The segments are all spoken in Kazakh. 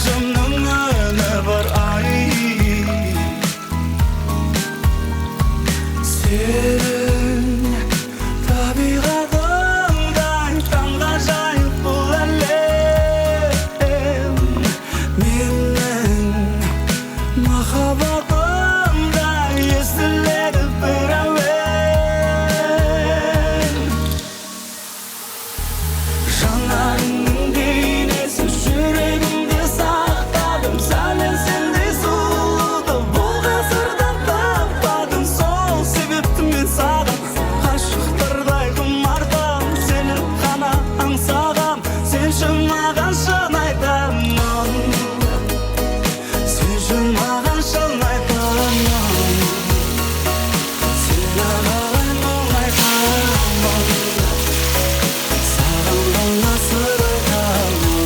Сағынышымның үні бар ай. Сенің табиғатыңдай таңғажайып бұл әлем, менің махаббатымдай естіледі бір әуен. Жанарыңның бейнесін жүрегімде сақтадым, сәлем сендей сұлуды бұл ғасырда таппадым. Сол себепті мен саған ғашықтардай құмартам, сені ғана аңсағам. Сенші маған, шын айтамын, сенші маған, шын айтамын, сені қалай мұңайтамын, саған ғана сыр айтамын.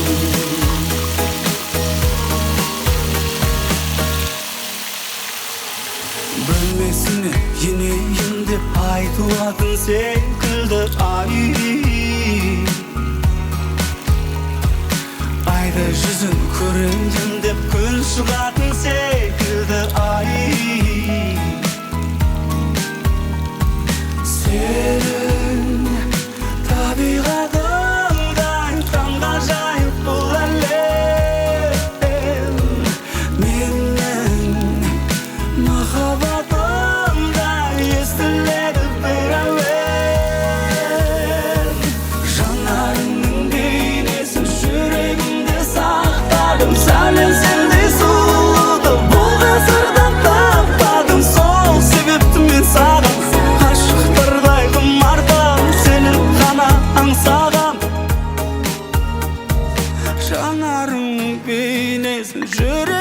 Бөлмесіне енейін деп айтылатын секілді ай. Айдай жүзін көрейін деп күн шығатын секілді ай. Сенің табиғатыңдай таңғажайып бұл әлем, менің махаббатымдай естіледі бір әуен. Жанарыңның бейнесін жүрегімде сақтадым, сәлем сендей сұлуды бұл ғасырда таппадым. Сол себепті мен саған ғашықтардай құмартам, сені ғана аңсағам. Жанарыңның бейнесін жүрегімде